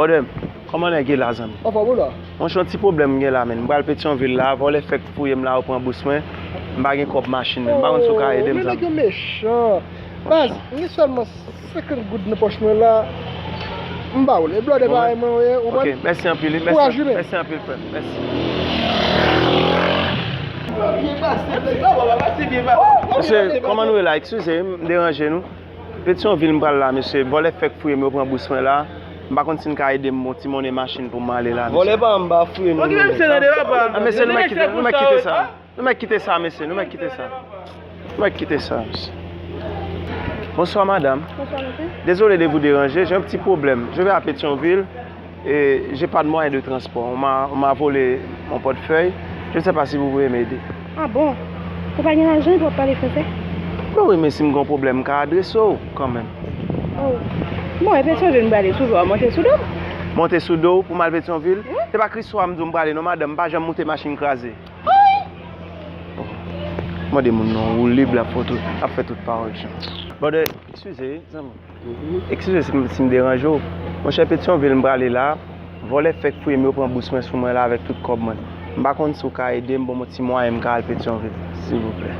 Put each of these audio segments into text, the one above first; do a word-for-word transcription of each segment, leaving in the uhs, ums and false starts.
Brother, kòman nèg ye la, zanmi? Anfòm ou la? Monchè, yon ti pwoblèm m gen la, menn. M pral Petyonvil la, vòlè fèk fouye m la, yo pran bous mwen. M pa gen kòb machin, menn. M pa konn si w ka ede m, zanmi. Oh, men nèg yo mechan. Baz, m gen sèlman senkant goud nan pòch mwen la. M ba w li. E blòdè parèy mwen, ou ye, ou konprann? Ok, mèsi anpil, wi. Mèsi, kouraj wi, men. Mèsi anpil, frè. Mèsi. Mesye, kòman nou ye la? Eskize, m deranje nou. Petyonvil m pral la, mesye. Vòlè fèk fouye m, yo pran bous mwen la. M pa konn si n ka ede m, bon, ti monnen machin pou m ale la, mesye. Vòlè pa anba fouye nou. Ok, mesye, tande papa. Ah, mesye, nou mèt kite, nou mèt kite sa. Nou mèt kite sa, mesye, nou mèt kite sa. Nou mèt kite sa, mesye. Bonsoir, madame. Bonsoir, monsieur. Désolé de vous déranger, j'ai un petit problème. Je vais à Pétion-Ville. Et j'ai pas de moyen de transport. On m'a, on m'a volé mon portefeuille. Je ne sais pas si vous pouvez m'aider. Ah bon? Ou pa gen lajan, ou p ap pale fransè? Non, wi, men si m gen yon pwoblèm, m ka adrese w kanmenm. Oh. Bon, e Petyonvil m prale sou do a, monte sou do m. Monte sou do w pou m al Petyonvil? Wi. Se pa Kriswa m di w m prale non, madanm, m pa janm moute machin kraze. Bon. Mande moun nan woulib l ap fè tout, ap fè tout pawòl jan. Brother, eskize, zanmi. Eskize si m, si m deranje w. Monchè, Petyonvil m prale la. Vòlè fèk fouye m, yo pran bous mwen sou mwen la avèk tout kòb mwen. M pa konn si w ka ede m, ban m yon ti mwayen m ka al Petyonvil, silvouplè.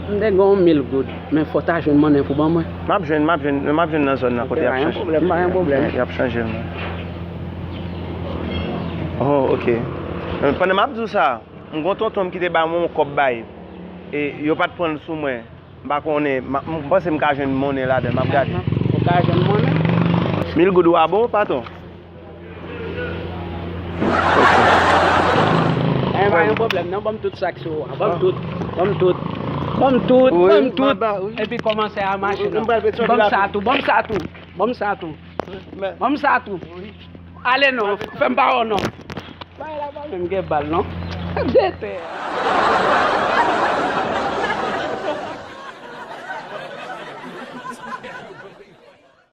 M te gen yon mil goud, men fò w ta jwenn monnen pou ban mwen. M ap jwenn, m ap jwenn, m ap jwenn nan zòn nan kote y ap chanje. Ok, pa gen pwoblèm, pa gen pwoblèm. Y ap chanje l, mwen. Oh, ok. Pandan m ap di w sa, m gen yon tonton m ki te ba mwen yon kòb bay. E yo pa t pran l sou mwen. M pa konnen, m, m panse m ka jwenn monnen ladan l, m ap gade. Ou ka jwenn monnen? Mil goud ou a bon, patwon? Ok. Eh, pa gen pwoblèm, non, ban m tout sa k sou ou a. Ban m tout, ban m tout, ban m tout, ban m tout. Epi kòmanse a mache, non. Ban m sa tou, ban m sa tou, ban m sa tou. Ban m sa tou. Ale non, fè m pa wè w non. Bagay la pa menm gen bal non. Dete.